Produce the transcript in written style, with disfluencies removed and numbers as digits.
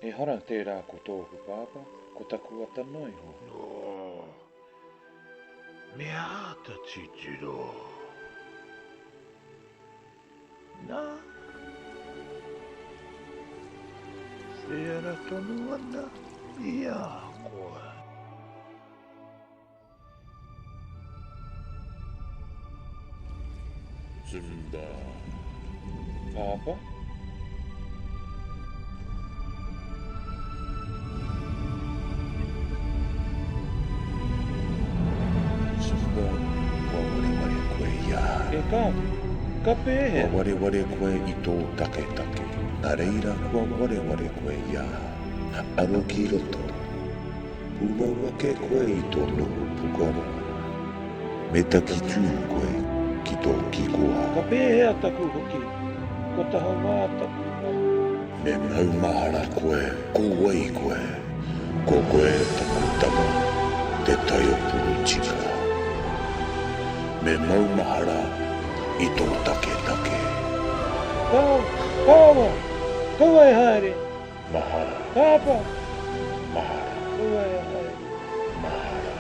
Ehara tērā ko tōku pāpā, ko taku ata noa iho. Oh, me āta titiro. Nā, whera tonu ana i a koe. Zumba. Pāpā? Zumba, kua wareware koe i ahau. E kāo, ka pēhea? Kua wareware koe i tō taketake, nā reira kua wareware koe i ahau. Aro ki roto. Pūmau ake koe i tō noho pukaroa. Me takitū koe ki tō kikoha. Ka pēhea taku hoki? Kua taha wā taku mahi. Me maumahara koe ko wai koe. Ko koe taku tama, te taiopuru tika. Me maumahara i tō taketake. Kāo! Kāoa! Kaua e haere! Mahara. Pāpā! Mahara. Kaua e haere. Mahara.